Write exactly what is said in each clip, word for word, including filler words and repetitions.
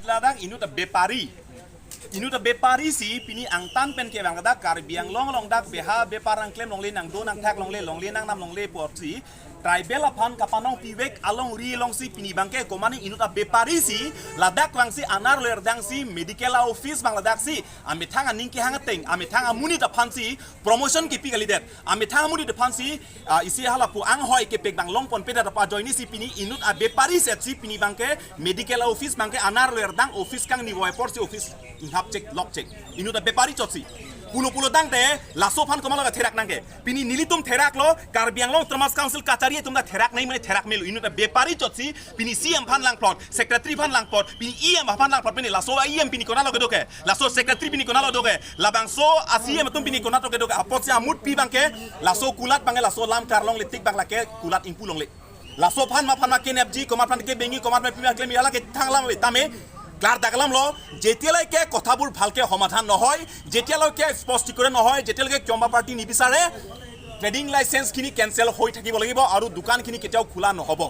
Ladak inut abepari. Inut abepari si pini angtan pen kevang ladak Karbi Anglong along dak beha bepar nangklem longle, nangdo nangthak longle, longle nangnam longle apotsi tribal aphan kapanong pivek alongri alongsi pini abangke komane inut abepari si ladak vangsi anerlo erdangsi medical office abang ladaksi amethang aning kehang ateng, amethang amonit aphansi promotion kipi kalidet, amethang amonit aphansi, ah, isi halapu anghoi kepek abang longponpedet apot ajoinesi pini inut abepari setsi pini abangke medical office abangke anerlo erdang office kangni voi apotsi office inghap chek lok chek. Inut abepari chotsi. Pulo pulo tangte laso aphan komatlo therak nangke. Pini nelitum theraklo, Karbi Anglong Autonomous Council kachari atum ta therak nangji mane therak melo. Inut abepari chotsi, pini C M aphan langplot, secretary aphan langplot, pini E M aphan langplot, pini laso E M pini konatlo kedo ke, laso secretary pini konatlo do ke, labangso a C M atum pini konatlo kedo ke, apotsi amutpi abangke, laso kulat abangke, laso lam klar longle tik abang lake kulat ingpu longle. Laso aphan ma aphan ma kenepji, komat aphan kebengi, komat aphan pima klem, hala kethang alam ave tame, klardak alamlo, যেতিয়ালৈকে কথাবোৰ ভালকে সমাধান নহয়, যেতিয়ালৈকে স্পষ্টীকৰণ নহয়, যেতিয়ালৈকে কিয়মবা পাৰ্টি নিবিচাৰে, ট্ৰেডিং লাইচেন্স খিনি কেঞ্চেল হৈ থাকিব লাগিব আৰু দোকান খিনি কেতিয়াও খোলা নহ'ব।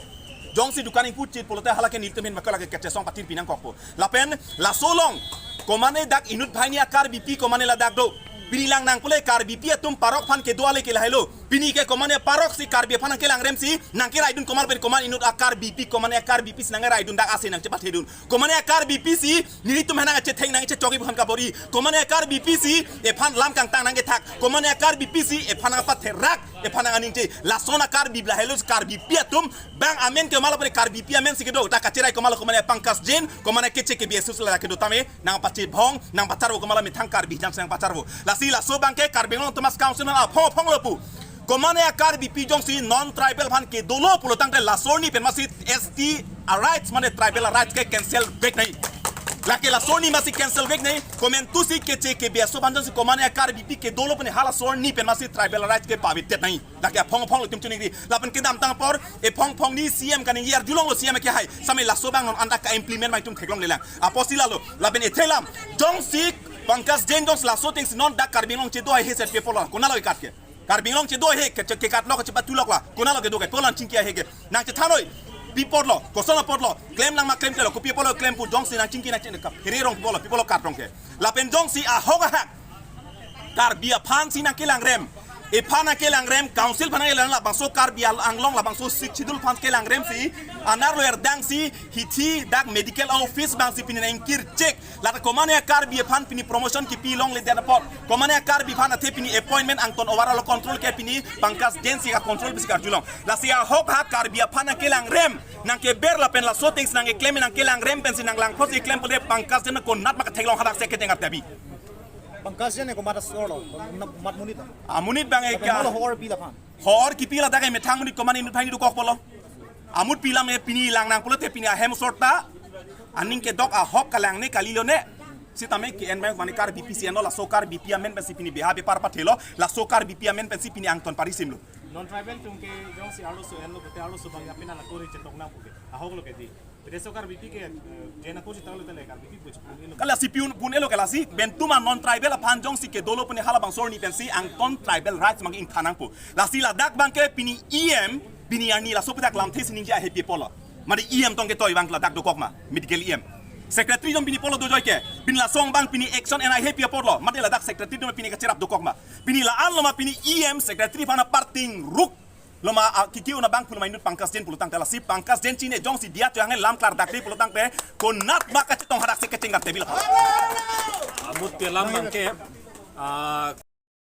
Jongsi দোকান ingpu chit pulote hala ke nelitum ahin bak lake kechesong patir pinangkokpo. Lapen laso along, komane dak inut banghini a-Karbipi komane ladak do. Pini lang nangpule Karbipi atum parok aphan kedo ale ke lahelo. Pini ke komane parok si Karbi aphan nangkelangrem si nangkeraidun komat pen komat inut a-Karbipi, komane a-Karbipi si nangkeraidun dak ase nangchepathedun. Komane a-Karbipi si nelitum aphan nangchetheng nangchechok-i aphan kabor-i. Komane a-Karbipi si ephan lam kangtang nangkethak. Komane a-Karbipi si ephan nangpatherak, ephan nangningje. Lason a-Karbi lahelo, Karbipi atum abang amen ke mala pare Karbipi amen si kedo. Ta kacherai komatlo komane Pankaj Jain, komane K C K B S U si la kedo tame nangpachebong, nangpacharvo komatlo methang Karbi jam si nangpacharvo. Lasi laso abangke Karbi Anglong Autonomous Council aphong aphonglo pu. Komane a-Karbipi jongsi non tribal aphan kedolo pulo tangte laso arni pen masi S T a-rights mane tribal a-rights ke cancel vek nangji. Lake laso arni masi cancel vek nangji. Komantusi K C K B S U aphan jongsi komane a-Karbipi kedolo pune halaso arni pen masi tribal a-rights ke pavitet nangji. Lake aphong aphonglo itum chiningri. Lapen kedamtang apor, ephong phongni C M kaningje arjulonglo C M ke hai. Same laso abang non anta ka-implement ma itum theklonglelang. Apotsi lalo, lapen ethe alam. Jongsi Pankaj Jain jongsi laso atengsi non dak Karbi Anglong chedo haihe set pi apotlo, konatlo ikat ke. Karbi Anglong chedo haihe ke, ke, kekatlo, kechepatuloklo, konatlo kedo ke, pu nangchingki haihe ke. Nangchethan noi, pi apotlo, koson apotlo, klemlang ma klemklelo, kopi apotlo klem pu jongsi nangchingki nangchingki, phere rong pi apotlo, pi apotlo kat rong ke. Lapen jongsi ahok ahak Karbi aphansi nangkelangrem, ephan nangkelangrem, council aphan nangkelangrem, labangso Karbi Anglong, labangso Sixth Schedule aphan kelangrem si, anerlo erdangsi, hithi dak medical office abangsi pini nangkirchek, lata komane a-Karbi aphan pini promotion kipi longledet apot, komane a-Karbi aphan athe pini appointment angton overall control ke pini Pankaj Jain si ka-control bisi karjulong. Lasi ahok ahak Karbi aphan nangkelangrem, nangkeber lapen laso atengsi nangkeklem nangkelangrem pensi nanglangphot si klem pulote Pankaj Jain konat ma katheklong hadak se kecheng artebi. Pankaj Jain ke komat asor lo, komat monit lo. Amonit abang Tapi eka. Malo hor pi laphan. Hor kipi ladak ke methang monit komane inut banghini dokok pulo. Amutpi alam ke pini lang nang pulote pini ahem sorta. Aning kedok ahok kalang ne kalilo ne. Sitame ke-en abang mane Karbipi si enlo laso Karbipi amen pensi pini beha bepar pathelo. Laso Karbipi amen pensi pini angton parisimlo. Non tribal atum ke jongsi arloso enlo pulote arloso abang apina la kori chetok nang puke. Ahoklo ke di. Bide so Karbipi ke, eh, Jain ako si tanglo tele Karbipi puji pun elo. Kalasi pi-un pun elo kalasi, bentum a-non tribal aphan jongsi kedolo pune halabangso arni pensi angton tribal rights abang ingthan nangpo. Lasi ladak abangke pini E M, pini arni laso pedak lamthe si ningje haihe pi apotlo. Mane E M tong ketoi abang ladak dokok ma, medical E M. Secretary jong pini pulo dojoi ke, pini lason abang pini action en haihe pi apotlo, mane ladak secretary jong pini kacherap dokok ma. Pini la-anlo ma pini E M secretary aphan aparting ruk. Loma, ah, kiki una abang pulo ma inut Pankaj Jain pulo tangte lasi Pankaj Jain chine jongsi diya chohang lam klardak di pulo tangte konat ma kachetong hadak se kecheng artebi la. Amutpi alam abangke, ah,